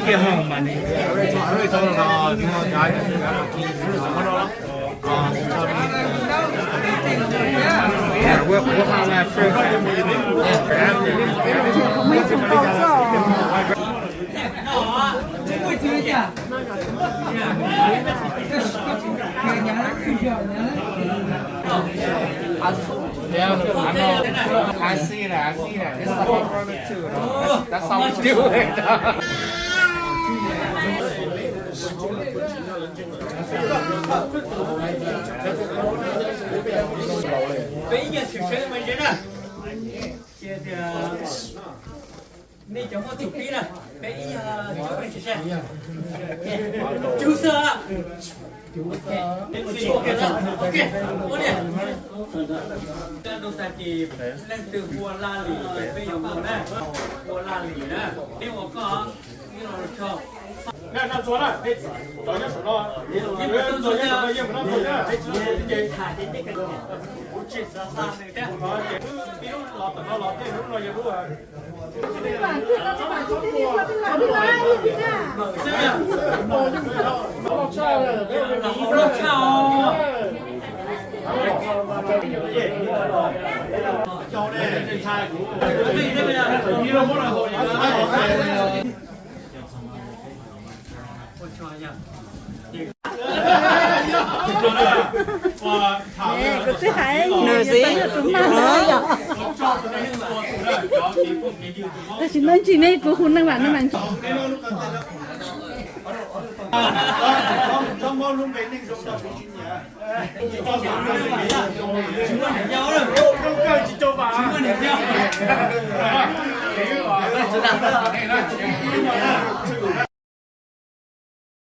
Get home, my nigga. I already told, I already told him, uh, you know, guys, I got my keys and all that. Um, so, yeah, we'll, we'll holler at Chris after, after. Yeah, I know. I see that. I see that. It's like a brother too, though. That's, that's how we do it, dog. Peb ib yam tshwm sawv mas ntse na. Ces tias nej cov muaj txuj pib na, peb ib yam tshwm sawv. Cub xwb. Ok, ua li. Nug tag ces leej twg ua laj lim peb yuav mus na, ua laj lim na, peb ua koj ib los tso. Noj txhua na, peb txhua nyob saum no, yeej mus noj txhua, yeej mus noj txhua na, peb tsis noj txhua ces kuv tsis xav xa nws thiab. Ces wb pib lub los tom no los thiaj lub no yog lub Nws xwb. Tab sis no ntsis ne kuv hu neej vam no mas ntsis.